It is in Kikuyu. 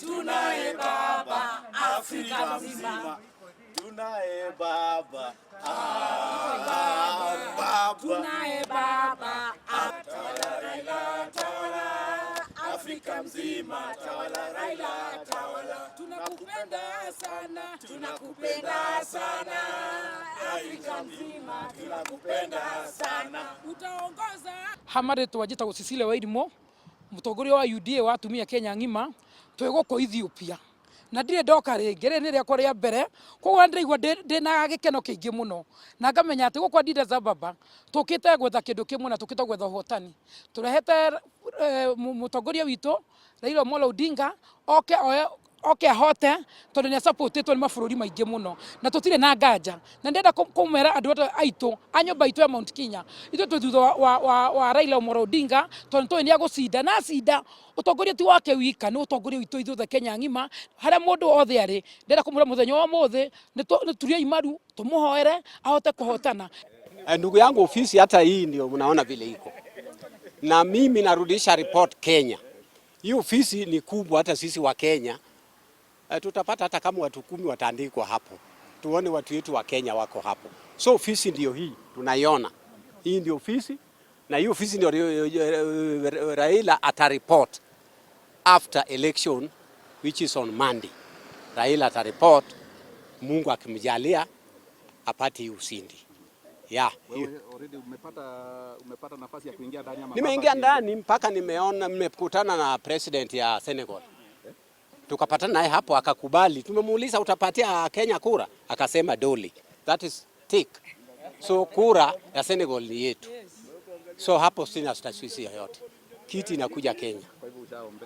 Tunaye baba Afrika mzima. Tunaye baba. Ah, baba. Tunaye baba. Tawala Raila, tawala Afrika mzima, tawala Raila, tawala. Tunakupenda sana, tunakupenda sana, Afrika mzima tunakupenda sana. Utaongoza. Ha marĩtwa njĩtagwo Cecilia Wairimu, mũtongoria wa UDA wa atumia Kenya ng'ima. Twĩ gũkũ Ethiopia na ndirĩ ndoka rĩngĩ, rĩrĩ nĩ rĩakwa rĩa mbere, koguo ndĩraigua ndĩna gĩkeno kĩingĩ mũno na ngamenya atĩ gũkũ Addis Ababa tũkĩte gwetha kĩndũ kĩmwe na tũkĩte gwetha ũhotani. Tũrehete mũtongoria witũ Raila Amolo Odinga oke oe oke ahote tondũ nĩ acapotĩtwo nĩ mabũrũri maingĩ mũno na tũtirĩ na nganja. Na ndĩrenda kũmera andũ othe aitũ a nyũmba itũ ya Mount Kenya, ithuĩ twĩ thutha wa Raila Amolo Odinga tondũ nĩtũĩ nĩ agũcinda, na acinda ũtongoria ti wake wika, nĩ ũtongoria witũ ithuothe Kenya ng'ima harĩa mũndũ othe arĩ. Ndĩrenda kũmwĩra mũthenya wa ũmũthĩ nĩ turiei maru tũmũhoere ahote kũhotana. Ndugu yangu, ofisi hata hii ndio mnaona vile iko, na mimi narudisha report Kenya. Hii ofisi ni kubwa, hata sisi wa Kenya tutapata hata kama watu 10 wataandikwa hapo, tuone watu wetu wa Kenya wako hapo. So ofisi ndio hii tunaiona, hii ndio ofisi, na hii ofisi ndio Raila atareport after election, which is on Monday. Raila atareport, Mungu akimjalia apate hii ushindi. Yeah. Wewe already umepata nafasi ya kuingia ndani ama? Nimeingia ndani mpaka nimeona, nimekutana na president ya Senegal. Tukapatana naye hapo akakubali. Tumemuuliza, "Utapatia Kenya kura?" Akasema, "Doli." That is tick. So kura ya Senegal ni yetu. So hapo sina tashwishi yoyote. Kiti inakuja Kenya. Kwa hivyo ushaombe